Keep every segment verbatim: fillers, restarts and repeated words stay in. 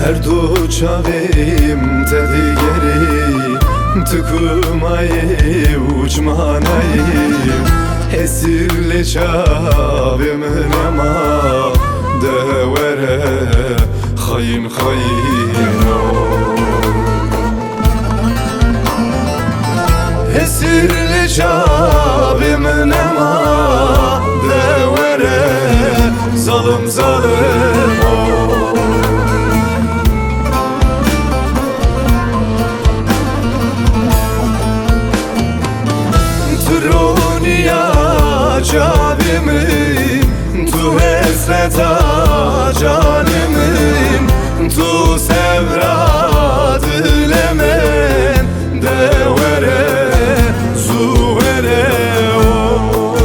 Her du çavêm te digerî, tu ku mayê û çima nayê. Hesir lê çavê min nema, de were xayîn xayîno. Hesir li çavê min nema, de were zalim zalim o. Tu roniya çavê min, tu hesreta canê min, tu sevra dilê min, de were zû were o.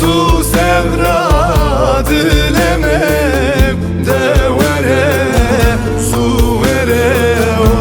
Tu sevra dilê min, de were zû were o.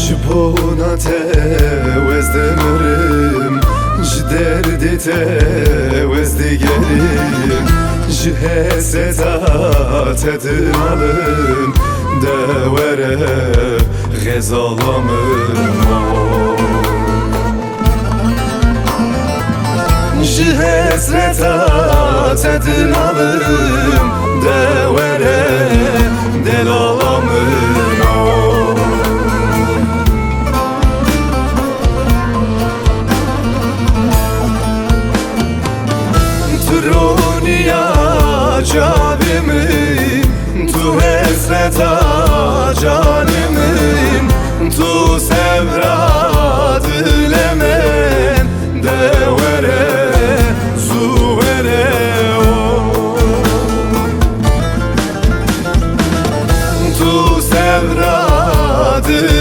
Ji bona te wez dimirim, ji derdê te wez digerim, ji hesreta te dinalim, de were xezala min o. Ji hesreta te dinalim, de were delala min o. Tu roniya çavê min, tu hesreta canê min, tu sevra dilê min, de were zû were o. Tu sevra dilê